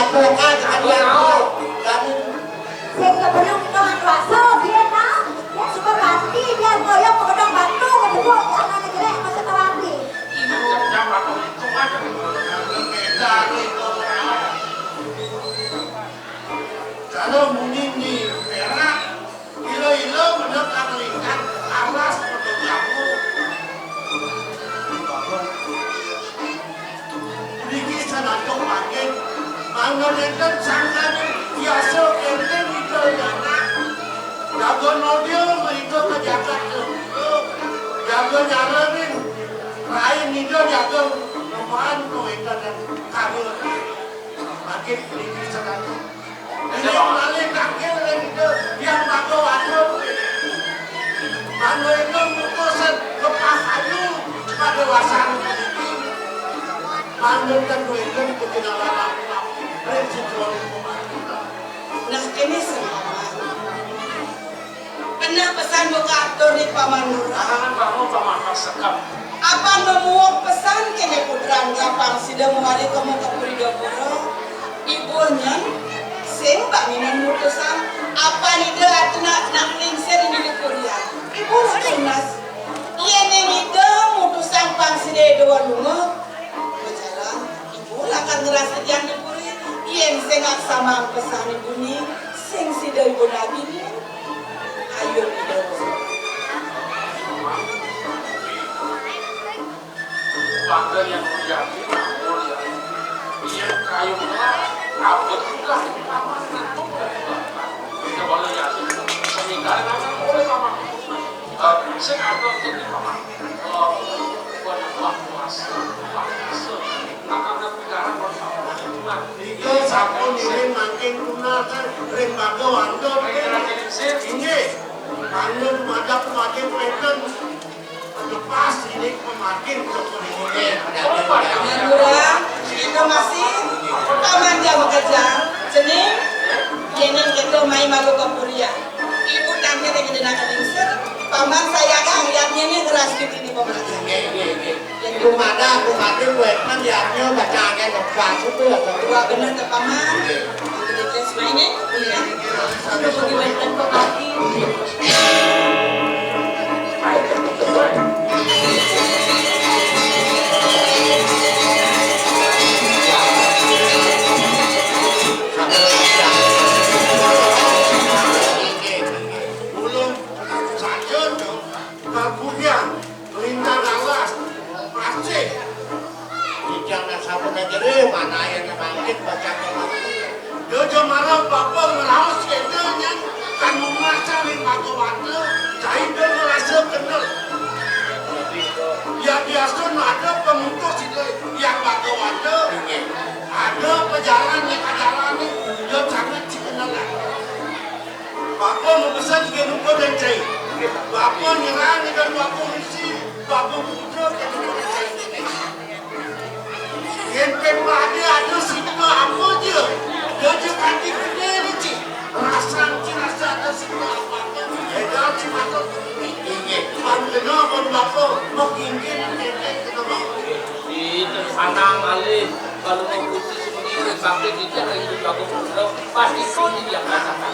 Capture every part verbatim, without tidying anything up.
Bukan, ada yang mau. Kami Sing sebelum Tuhan kuasa, dia nah, dia suka ganti, dia ngoyong ke gedong batu, ke jebuk, jangan jelek, masuk ke mati. Ini kerja batu itu kan. Kalau munyi ni perak, ilo-ilo mendekat lingkat, alas mendekat. Niki sanadyan mangkin, mangda nenten sangkaning biasa enten Ida Danak. Jaga nodya mrika ka jagat lempung. Jaga nyaranin rain Ida, jaga ngeman kawéntenan karya. Mangkin niki sanadyan Ida malih tangkil ring Ida Hyang Bhagawan. Mangda Ida mutusin lepah ayu pada wasan puniki. Mangda ten wénten kejelaran ring sitraning pamargin. Nah, kéné sing Keneh pesan buka atur di Paman Lurah. Apan kamu paman sekep. Apan memuuk pesan kéné putran, apang sida mawali kemu ka Puri Gapura. Ibu nyen sing baninan mutusang. Apan Ida atenak nak lingsir inggih di Purian. Ibu tunas. Yén Ida mutusang pang sida Ida lunga. Bejalan. Ibu lakar ngrasa tiang di puri, yén sing aksama pesan ibune, sing sida ibu nagini. Ayo, Ida. Bangga yang mulia, mulia. Iya, kayu mula, apa juga? Kita boleh ya. Sementara nama boleh sama. Eh, sing ada jadi apa? Nika sampun iring mangkin tunas ring Bhagawanta. Inggih. Mangda madhep wajib wénten. Lepas ini pemakin kepribadian. Ngangura, kita masih paman jam kerja. Cening, yéning kita mai malu ka Purian. Ibu tangkil yang dina kalingser, paman saya kang yadnya nih ngeras di sini paman. Nggih, nggih, nggih. Ibu madah, aku mati, wénten yadnya baca angin lepas itu ya. Wah, bener tuh, paman. Nggih. Kita semua ini, ya. Terus di wénten kok mati. Ulun saja, Cuk. Kaguyan, lintang alas, pasih. Ijang nang sampun jero, manayan bangkit, baca. Yo, jemara bapa ngraos kéto nyen, kan mumasa ring Bhagawanta, cai do ngrasa kenel. Ya biasa ada pemutus itu, yang Bhagawanta, ada pejalan, yang pejalan, yo sangat dikenal. Bapa mabesen nggih nuka dan cai. Bapa nyerang dengan bapa misi, bapa putra dengan bapa cai. Yén pepade ada sita apa ja, ya ja kanti gedé ni, Ci. Rasan ci rasa ada sita apa-apa, édan ci matur. Inggih, pan kena pun bapa, mengingin nenek kena bapa. Di, terus anang alih, kalau mau putih semuanya, sampai kita lagi di bapa putra, pasti kau di yang kata.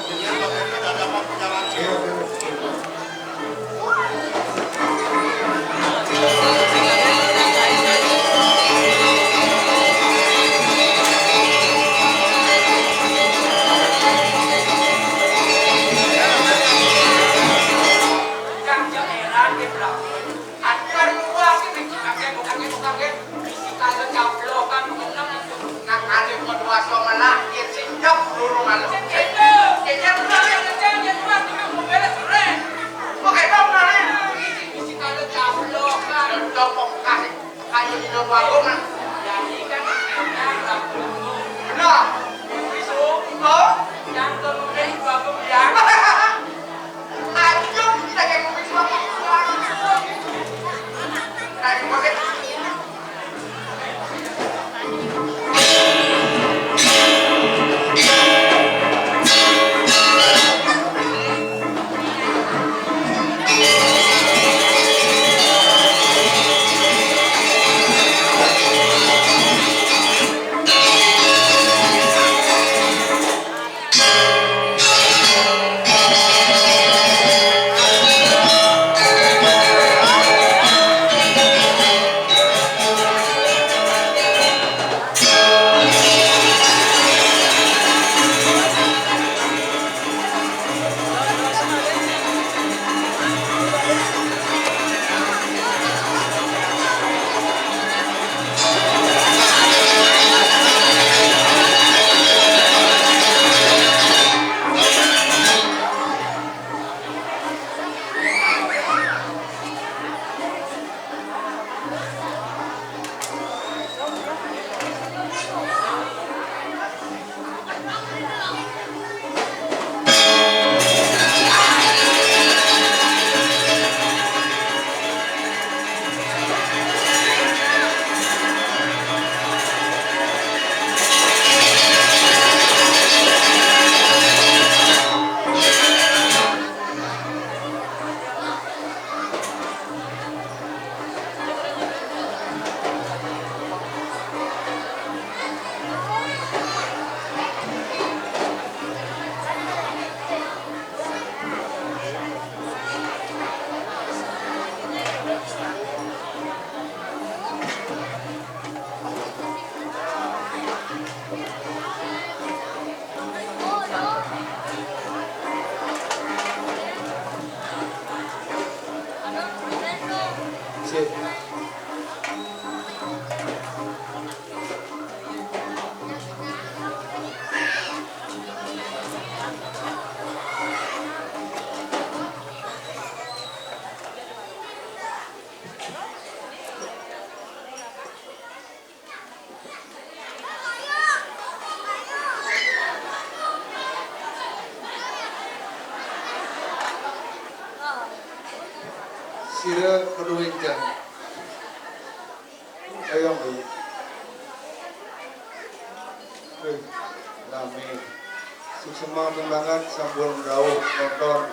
Kira kedua jam. Ayo, Bu. Wih, rame. Suksema banget sampun rauh nonton.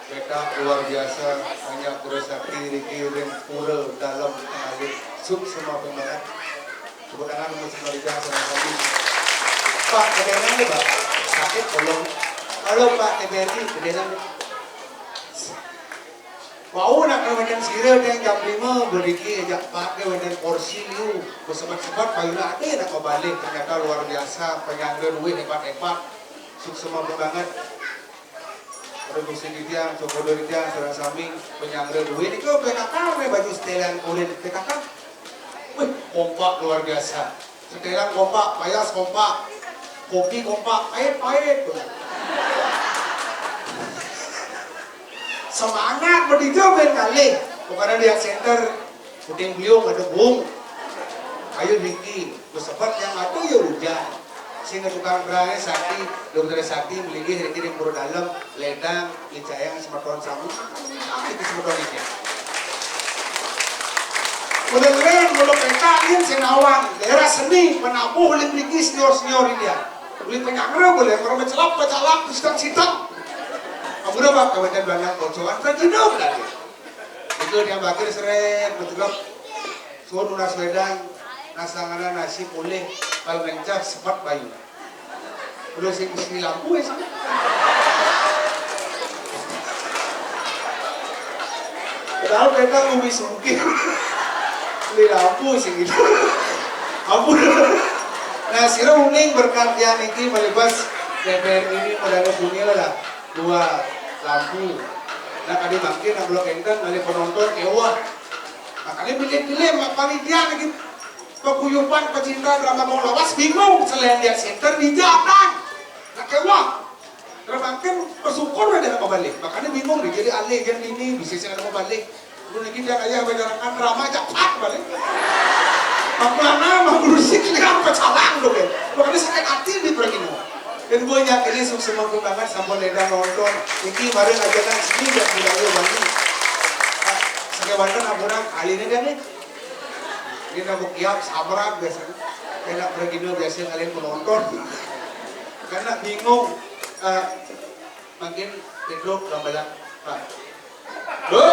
Pétak luar biasa, banyak terus sakti riki ring pura dalem tengalit. Suksema banget. Tepuk tangan untuk Sinodika sama Sandi. Pak, kedengaran nih, Pak? Sakit belum? Halo, Pak T B R I, kedengaran nih. Wau nak wénten sira deng jam lima beriki ajak Pak ke wénten porsi liu. Besebat-sebat bayune ade nak balik, ternyata luar biasa, penyangga duit hebat-hebat. Suksema banget. Pada musim titiang, cokodo titiang, sareng sami, penyangga duit niku P K K, baju setelan kulit P K K. Wih, kompak luar biasa. Setelan kompak, payas kompak, kopi kompak, pahit-pahit. Semangat begitu ben kali. Pokoknya dia center, puting beliung ada bung. Ayo Ricky, besebat yang ada ya hujan. Sehingga tukang kerangnya sakti, dokter sakti, melingkih Ricky di pura dalam, ledang, licayang, semeton sama, sama itu semeton ini. Udah keren, udah peta, ini senawang, daerah seni, penabuh, limbiki, senior-senior ini ya. Beli penyangre boleh, orang mencelap, pecalak, pisang sitak. Kamu udah bak, kawajan banyak bocoran, kan hidup lagi. Itu dia bakir seret, mencelap. Suruh nunas wedang, nasangana nasib ulih, kalau mencah sepat bayu. Udah sing sini lampu ya sih. Padahal mereka ngumi sungkir. Beli lampu sih gitu. Ampun. Nah, sira uning berkat yang niki malebas D P R ini modalnya bumi lah. Dua lampu. Nah, kadi mangkin nak belok enten, kali penonton, ewah. Makanya pilih-pilih, mak panitia lagi. Paguyuban pecinta drama Kong Lawas bingung, selain dia center di jalan. Nah, kewah. Terus makin bersyukur udah ada kembali. Makanya bingung nih, jadi alih yang ini bisa sih ada kembali. Lu lagi dia kayak menyarankan drama cepat balik. Makanya mah berusi kalian pecalang dong ya. Makanya sakit hati di pergi mau. Dan gue yakin ini sukses banget sampun ledang nonton. Iki mari aja kan sini dan budaya Bali. Sekewanten ampun kali ini kan nih. Ini aku kiap sabrak biasanya. Enak pergi dulu biasanya kalian penonton. Karena bingung. Eh, makin hidup gambaran. Pak. Bu.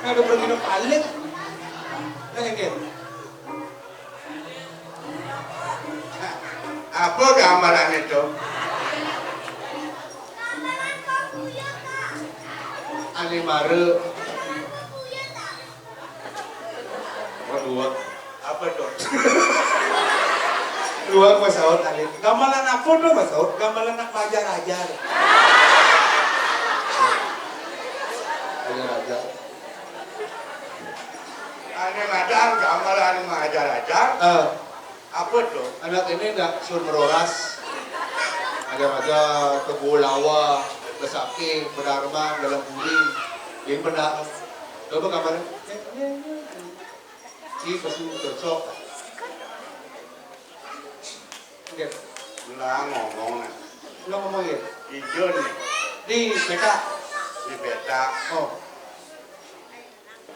Ada pergi paling. Nah, ini. Apa gambaran itu? Alimare. Waduh, apa tuh? Dua Mas Saud tadi. Gamelan apa tuh Mas Saud? Gamelan anak belajar ajar. Belajar ajar. Ane madang gamelan ajar ajar. Eh. Apa tuh? Anak ini ndak sur meroras. Ada-ada teguh lawa, besakit, berdarman, dalam buri. Ini benar. Coba gambarnya. Si pesu cocok. Oke. Lah ngomong nah. Lo ngomong ya? Ijo nih. Di peta. Di peta. Oh.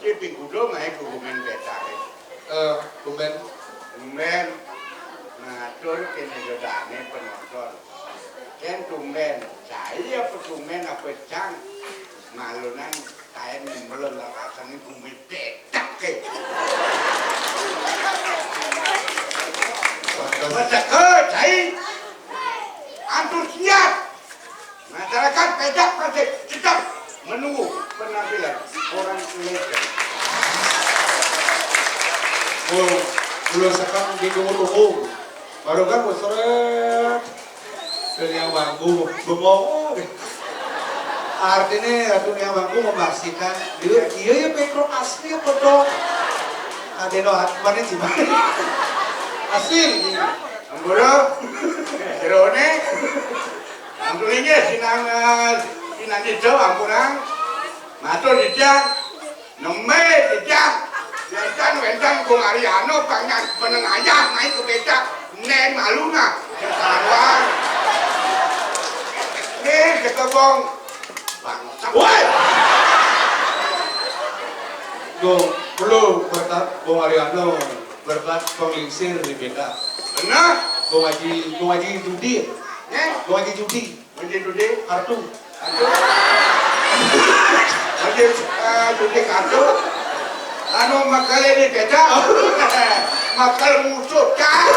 Ki ping kuda mae kumen betake. Eh, kumen. Kumen. Ngatur kene jodane penonton. Ken tumben, saya apa tumben apa cang malunan kain melon rasane bumi bedak ke. Bedak ke, saya antusias. Masyarakat Pejak masih tetap menunggu penampilan orang legend. Belum, belum sekarang ditunggu-tunggu. Baru kan seret. Dunia bangku, bengong. Artinya dunia bangku memastikan dia, iya ya Petro asli apa dong? Ada no mana sih? Asli. Ampura. Jerone. Ampurinya sinang, eh, sinang hijau, ampura. Matur dijak. Nembe, jejak. Wentan, wentan, Gung Ariano, panjang meneng ayah, naik ke becak. Nen malu nah. Ketahuan. Nih, kata Gung. Bangsa. Woi! Gung, belum berkat Gung Ariano, berkat penglingsir di becak. Benar? Gung Haji, Gung Haji Judi. Nih? Gung Haji Judi. Menjadi dude kartu. Kartu. Menjadi, eh, dude kartu. Anu makale ni beda. Makal musuh cang.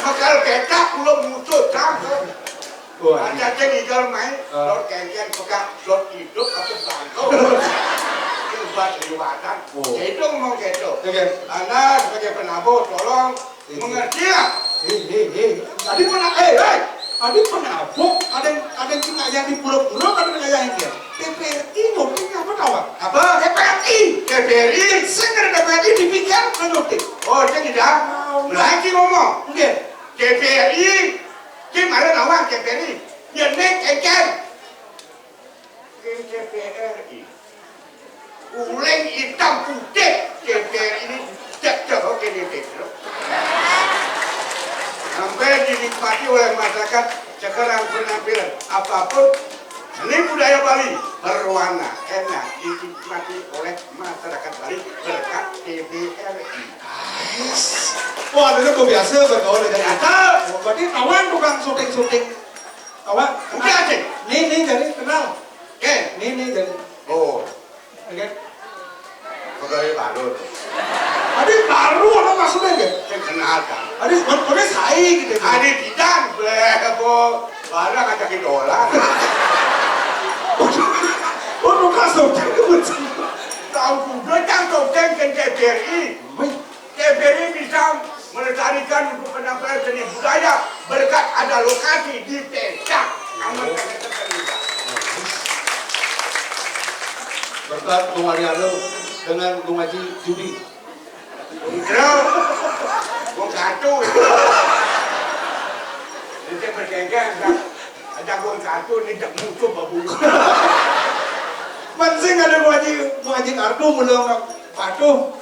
Makal beda kulo musuh cang. Wah. Ada ceng igal main, ah. Lor kengken pegang, lor hidup apa bangko. Yang buat liwatan. Oh. Jadi itu ngomong gitu. Oke. Anda sebagai penabuh, tolong mengertilah. Eh, eh, eh. Tadi pernah, eh, eh. Tadi pernah, Bu, ada yang, ada yang cuma yang di pura-pura, ada yang yang dia. T V R I noting apa tahu? Apa? T V R I. T V R I. Sing ada T V R I dipikir noting. Oh, dia tidak. Melaki ngomong. Nggih. T V R I. Dia malah nawar T V R I. Ya, nek, engkel. Ken T V R I. Uling hitam putih T V R I ini cek coba kene Petro. Sampai dinikmati oleh masyarakat sekarang penampilan apapun seni budaya Bali berwarna enak dinikmati oleh masyarakat Bali berkat T V R I. Wah, dulu gue biasa bergaul dengan Nyata. Oh, berarti kawan tukang syuting-syuting. Kawan. Udah, Cik. Nih, nih, jadi kenal. Ken. Nih, nih, jadi. Oh. Oke. Pegawai baru. Tadi baru apa maksudnya, ya? Saya kenal, kan. Tadi sebetulnya saya gitu. Tadi tidak, bleh, apa? Barang aja kita olah. Oh, lu kasih. Tahu juga, kan, kau kan, kan, T V R I. Wih. T V R I bisa melestarikan untuk penampilan seni budaya berkat ada lokasi di Pecak. Namun ternyata terlibat. Berkat Bung Ariano dengan Bung Haji Judi. Bung Jero, Bung Kartu. Ini bergenggang, kan? Ada Bung Kartu, ini tak musuh, Babu. Mancing ada Bung Haji, Bung Haji Kartu, mulai orang patuh.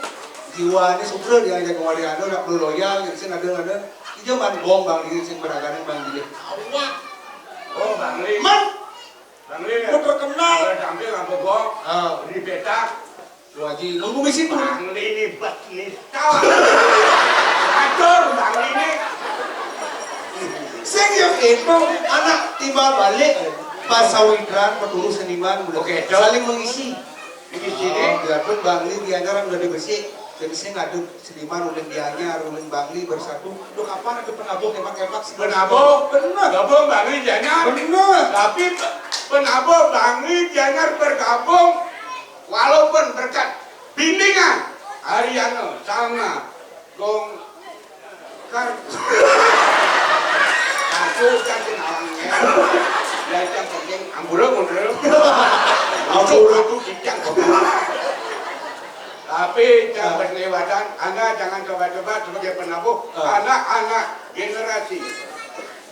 Jiwane sugra diajak Bung Ariano, nak perlu loyal, sing ada, ada. Ijo man gombang ini sing beragane Bang Billy. Awak. Oh, Bang Li. Man. Bang Li. Lu terkenal. Kalau tampil apa gua? Ah. Di peta. Lu Haji, nunggu misi tuh. Bang Li ini bet nih. Tahu. Atur Bang Li ini. Sing yang itu anak timbal balik. Pas sawitran, peturu seniman, udah. Oke, Cok. Saling mengisi. Di sini. Oh, biarpun Bang Li dianyar udah dibersih, jadi saya ngaduk seniman uling dianyar, uling Bang Li bersatu. Duh, kapan ada penabuh tembak-tembak sih? Penabuh? Bener. Gabung Bang Li dianyar. Bener. Tapi pe-, penabuh Bang Li dianyar bergabung walaupun berkat bimbingan Ariano sama Gong Kar. Aku kan kenalangnya. Ya, yang penting ambura mundur. Ambura. Itu cicak kok. Tapi jangan berkelewatan, Anda jangan coba-coba sebagai penabuh. Ah. Anak-anak generasi.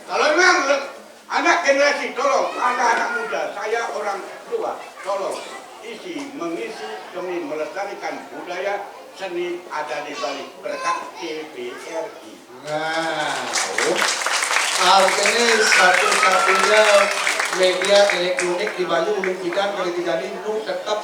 Kalau memang le-, anak generasi, tolong, Anda anak muda, saya orang tua, tolong isi mengisi demi melestarikan budaya seni ada di Bali berkat T V R I. Nah, artinya satu-satunya media elektronik di Bali uling pidan kali tidak nu tetap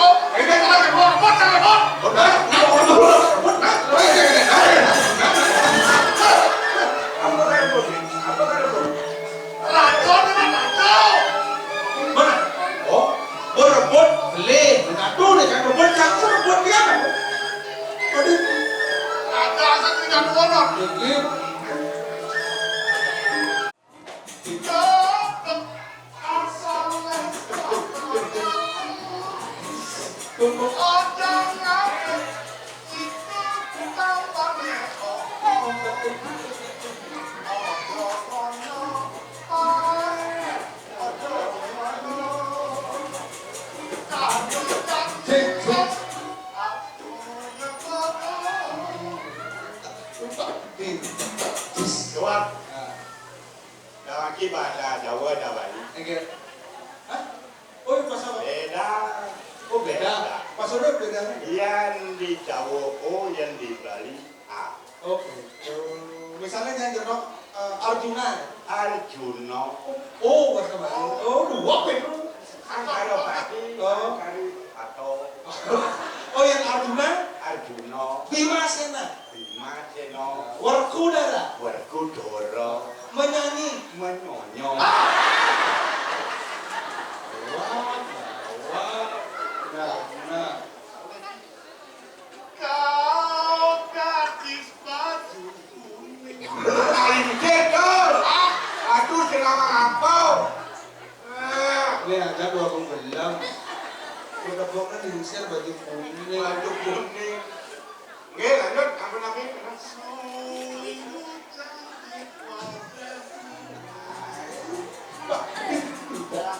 Apa? Ini kan lagi buat, buat, lagi buat. Buat, buat, buat, buat, buat. Apa kaya buat? Apa kaya buat? Raja ni, raja. Mana? Oh, berebut beli. Satu ni kan berebut, satu berebut dia. Aduh. Raja satu jatuh orang. Jadi, Iki basa Jawa ta Bali? Nggih. Hah? Oh, iya, basa apa? Beda. Oh, beda. Beda. Basa apa bedanya? Yén di Jawa O, yén di Bali A. Oke. Eh, misalnya nyanyi no, eh, Arjuna. Arjuna. Oh, basa Bali. Oh, dua apa itu? Angkara Bali, oh. Angkari Bato. Oh, yang Arjuna? Arjuna. Bimasena. Bimasena. Werkudara. Werkudara. Menyanyi. Menyonyo. Ah! Wah, wah. Nah, nah. Kau gadis baju kuning. Lain cedol. Ah, aduh, sing lama apa? Ah. Ini ada dua puluh gelang. Udah bukan diusir baju kuning. Baju kuning. Nggih, lanjut, ampun lagi. Suwimu cantik wajahmu. Mbak, ini sudah.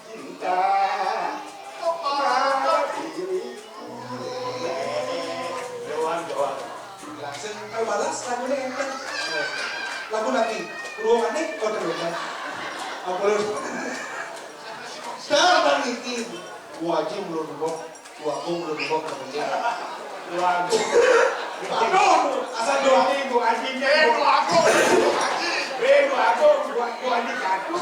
Cinta kepada diriku. Doang, doang. Langsung, eh, balas lagunya enteng. Lagu lagi. Ruangannya, oh, terus. Apa lu? Sekarang niki. Wajib belum Bu Agung, belum Bu Agung, belum Bu Agung. Aduh, asal doang. Ini Bu Aji, eh, Bu Agung. Eh, Bu Agung, Bu Agung, Bu Aji kartu.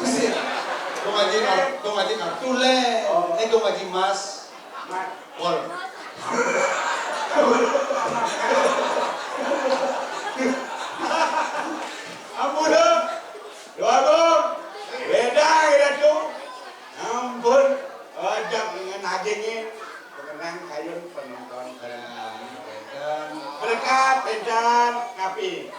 Dong Aji kar-, Dong Aji kartu le. Oh. Eh, Dong Aji Mas. Mas. Pol. Ampun, Dong. Dong Agung. Beda, beda, tuh. Ampun, ojo ngenagingin. Pengenang kayun penonton bareng kami. Berkat edan kapi.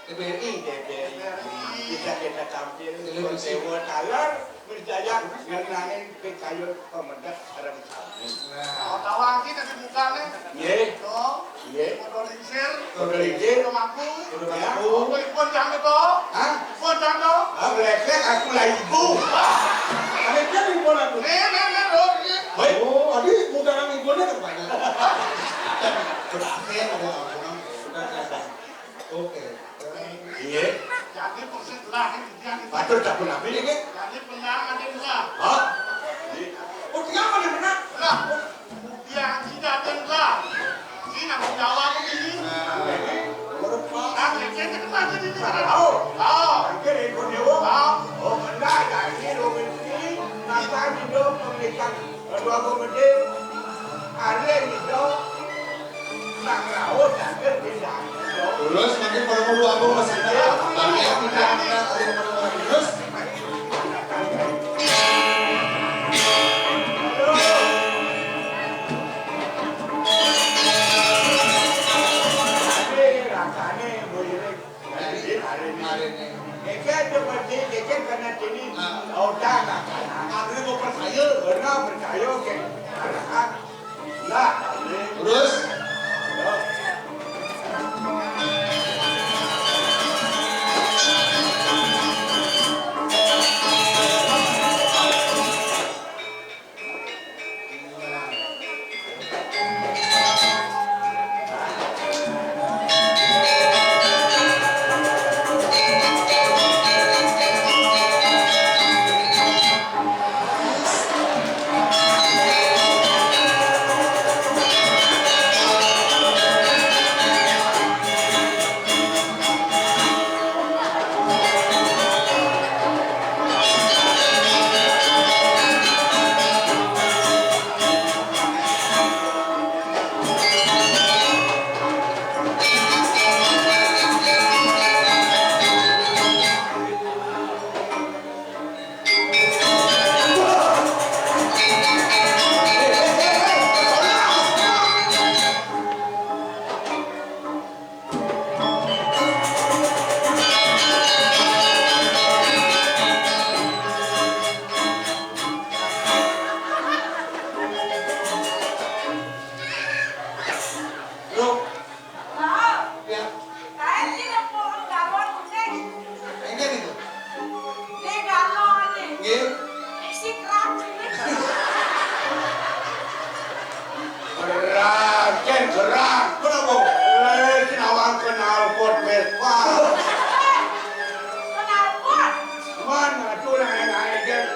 T V R I. T V R I. Bisa kita tampil. Televisi. Dewa Talar berjaya ngenangin kayun pemedek bareng kami. Nah. Tahu-tahu lagi tadi bukannya. Nggih. Tuh. Nggih. Padha lingsir. Padha lingsir. Padha mangku. Padha mangku. Apa ipun jam itu? Hah? Ipun jam itu? Ah, ngleklek aku lah ibu. Ngleklek ipun aku. Nih, nih, nih, loh, nih. Hoi. Oh, adi mutaran ipune kan banyak. Berakhir ada orang. Oke. Iya. Jadi persis lah ini dia nih. Batur tak pernah pilih, kan? Jadi benar ada dua. Hah? Iya. Oh, dia mana menang? Lah. Ya, tidak ada lah. Ini nanggung jawab ini. Nah, ini. Nah, ini kita lagi di sini. Oh. Oh. Angker ikut dewa. Oh. Oh, benar, ya, ini lo mesti. Masa hidup pemilikan kedua pemedit. Ada hidup. Nah, laut, angker tidak. Terus nanti kalau mau dua puluh masih ada. Tapi yang tidak ada, ada yang mau terus. Terus?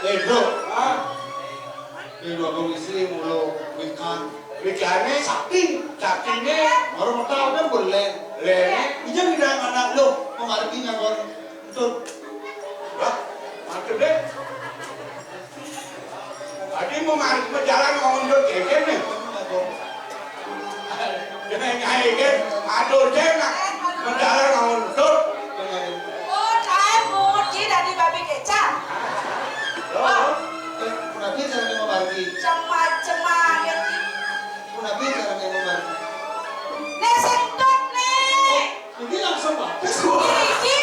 Édo. Hah? Édo, Agung Istri mula wikan. Wikané? Sakti. Saktiné? Ora metu kan boleh. Lé. Iya, bilang anak lo, memargi nganggon entut. Lah, mantep deh. Adi mau mar-, mau jalan mau entut, kéké nih. Jangan nyai kan, aduh, jangan. Mau jalan mau entut. Oh, saya mau dia dari babi kecap. Loh. Wah. Eh, kenapa cara memargi? Cemat-cemat, ya, Cik. Kenapa cara memargi? Nih, sentut, nih. Ini langsung bagus. Ini.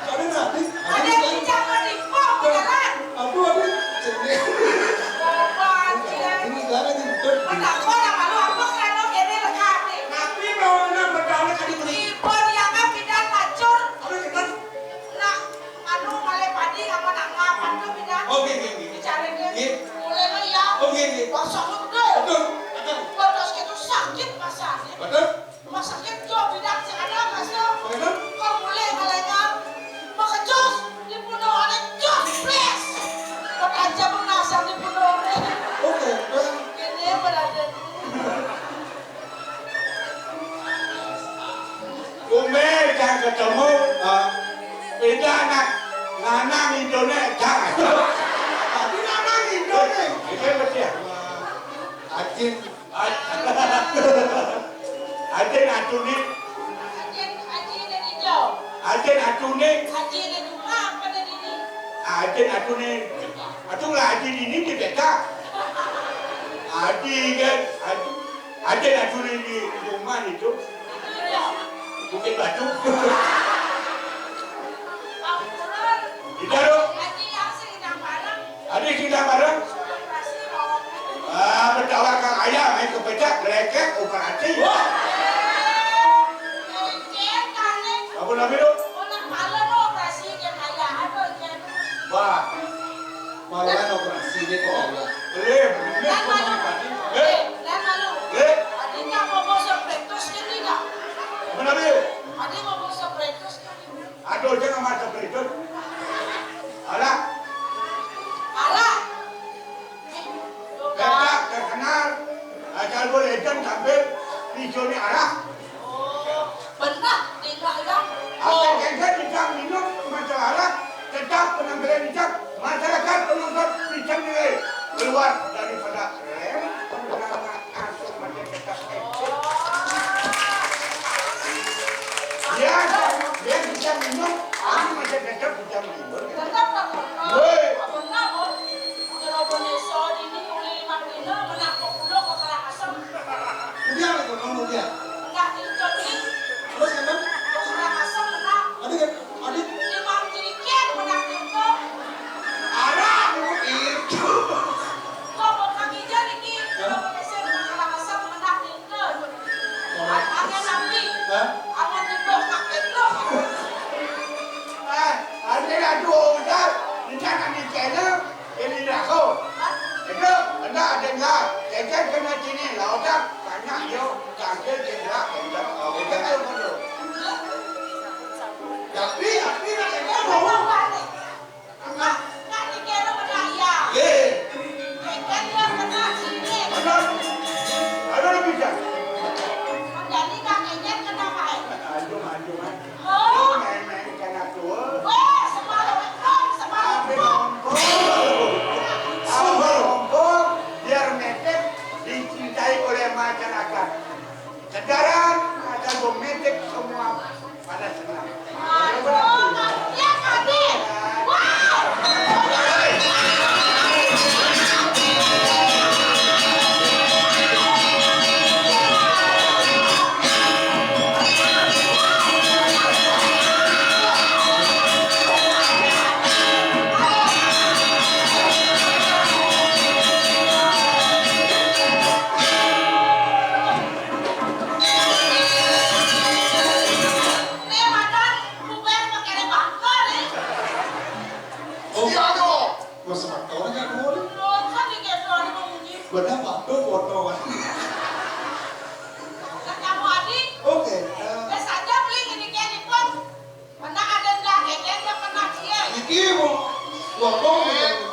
Kami nanti. Ada yang bicara di pom, jalan. Aduh, aduh. Jadi. Coba, ya. Ini jangan di. Menakon sama lu, apa kerana kene lekane? Tapi mau nang berdaun tadi beli. Ibu dia kan pindah lacur. Aduh, kita. Nak, anu, malih padi, apa nak ngapa tuh pindah? Oh, nggih, nggih, nggih. Dicari dia. Nggih. Mulai lo ya. Oh, nggih, nggih. Kosong lu, betul. Betul. Betul. Bodos gitu sakit pasarnya. Betul. Rumah sakit jauh bidang sing ada, Mas, yo. Bagaimana? Kok boleh malaikat? Makejos, dibunuh oleh jos, ples. Kok aja menasar dibunuh oleh. Oke, eh. Ini berada. Kumbe, jangan ketemu, ah, beda anak, lanang Indonesia. Tapi lanang Indonesia. Ini betul. Acil. Ajin atuné. Ajin, ajin dari jauh. Ajin atuné. Ajin dari rumah apa dari ini? Ajin atuné. Atu lah ajin ini di beta. Adi kan, adi, ajin atuné di rumah itu. Itu ya. Bukit Batu. Ampun. Tidak, dong. Ajin yang sering nang bareng. Adi sing bareng. Ah, betawa kang ayam, main kepecak, lekek, operasi. Wah. Apa namanya lu? Wah. Malah operasi ini kok. Eh, eh. Eh. Apa namanya? Aduh, jangan mata berikut. Alah. Alah. Kita terkenal. Asal boleh jam sampai videonya arah. Oh, benar, tidak ya? Apa yang saya tidak minum masalah arah, tetap penampilan hijab, masyarakat penonton bisa nilai keluar daripada rem pendengaran. Dia, dia bisa minum, tapi masih tetap bisa menghibur. Tetap tak pernah. Woi. Apa pernah, Bos? Jero Indonesia ini mulai lima dina menakut pulau ke Karangasem. Kemudian apa itu? Kemudian? Enggak tidur nih. Terus kenapa? Ke Karangasem menang. Ada kan? Ada. Lima dikit menang tidur. Arah itu. Kok mau kaki jadi ki? Kalau bergeser ke Karangasem menang tidur. Ada nabi. Hah? Ada tidur pakai tuh. Eh, ada ratu besar. Rencana di channel ini aku. Itu, anda ada nggak? Jajan kena sini, lautan banyak yo. Tangkil jenderal, jenderal. Oh, itu kan betul. Tapi, tapi nak kena bawa. Nggak, nggak dikira berdaya. Ye. Jajan yang kena sini. Benar. Ada lebih dah. Menjadi kakinya kena main. Aduh, aduh, aduh. Oh. Main-main kena tua. Weh, semalam, semalam. Tapi ngompol. Apa ngompol? Biar metik dicintai oleh masyarakat. Kendaraan ada memetik semua pada senang. Aduh, ya, Kak. Wah. Nih, Madan, bubar pakai bangker, nih. Oh. Iya, dong. Mas, Mas, orang yang mau, nih. Loh, kan di Kepri ada mau munyi. Benar, Pak. Tuh, foto, Mas. Ketemu Adi. Oke, eh. Wes aja beli ini kayak di pom. Pernah ada ndak, ada ndak pernah dia. Iki mau ngomong gitu.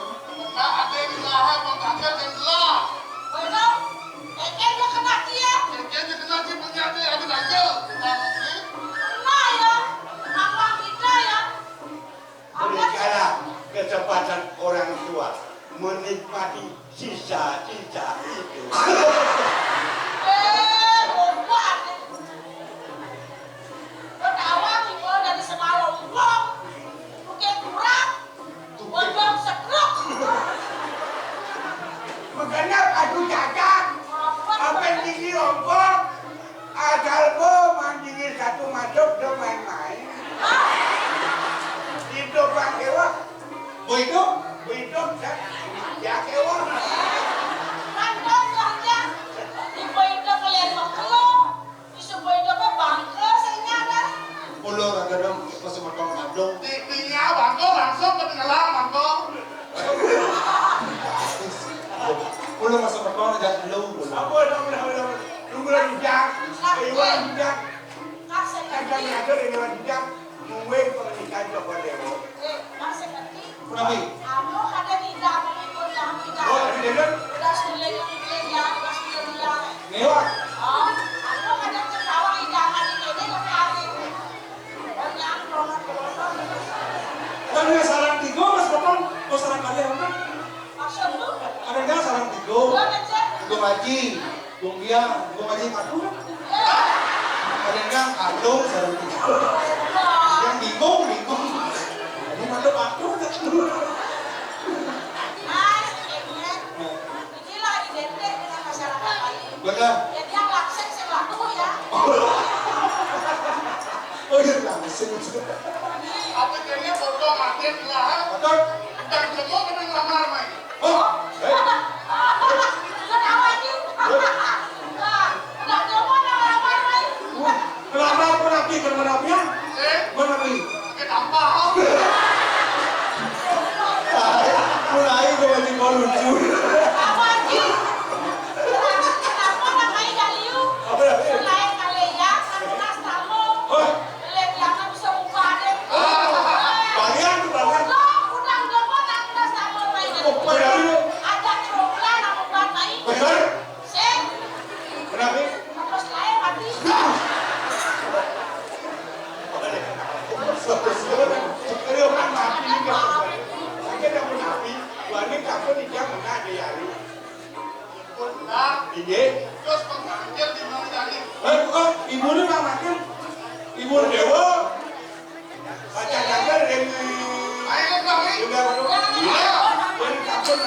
orang tua menikmati sisa-sisa itu. Makanya aduh cacak, apa yang tinggi ompong, asal bo mandingin satu masuk do main-main. Hidup bang kewa. Boy do, boy do, ya kewa. Kan kau kerja di boy do kalian makelo. Isu boy do apa bangke sehingga ada. Pulo raga dong, masih matang kadong. Di, di nya bangko langsung ke tengah bangko. Pulo masih matang aja lu. Apa, apa, apa, apa? Tunggu lagi, Jang. Ayo, Jang. Kasih. Jang, Jang, Jang. Nungguin pernikahan Joko Dewo. Eh, masih ngerti? Kenapa? Anu, ada tidak, anu, ikut yang tidak. Oh, tidak, tidak. Udah sulit, sulit, ya, udah sulit, ya. Ngewa. Oh, anu, ada tertawa, tidak, ada ini, ini, ini. Banyak, banget, banget. Kan dia sarang tigo, Mas Potong. Oh, sarang kalian, apa? Maksud lu? Ada nggak sarang tigo? Gua ngecek. Tigo ngaji. Bung Biang, Bung Haji Padun. Ada yang bilang Padun, sareng Padun. Yang bingung, bingung. Ini Padun, Padun, Padun. Nah. Ini lah identik dengan masyarakat Bali. Benar. Jadi yang langsung sing laku ya. Oh iya, langsung. Apa jadinya foto makin lah? Betul. Dan semua kena ngelamar, Mai. Oh, eh. Kenapa, Ji? Nah, udah coba nang lamar, Mai. Wah, kenapa aku rapi, kenapa rapi, ya? Eh? Mana, Pi? Pakai tampah. Mulai gua masih mau lucu. Apa, Ji? Kenapa, kenapa namanya Daliu? Apa, ya? Selain kali ya, kan pernah tamu. Hah? Belian jangan bisa buka deh. Ah, balian tuh, balian. Lo udang dopo nang udah sama main. Oh, balian dulu. Ada kerumunan sama bukan main. Bener? Sing. Kenapa? Terus lain mati. Serius kan mati nih, Kak. Saya udah mau mati. Wah, ini kampung di jam mana ada ya, Ri? Inggih. Terus pengantin di mana tadi? Eh, bukan. Ibu ini nang makin. Ibu Dewa. Baca jaga dengan. Ayo, Kak, Ri. Juga, Iya. Iya. Yang kampung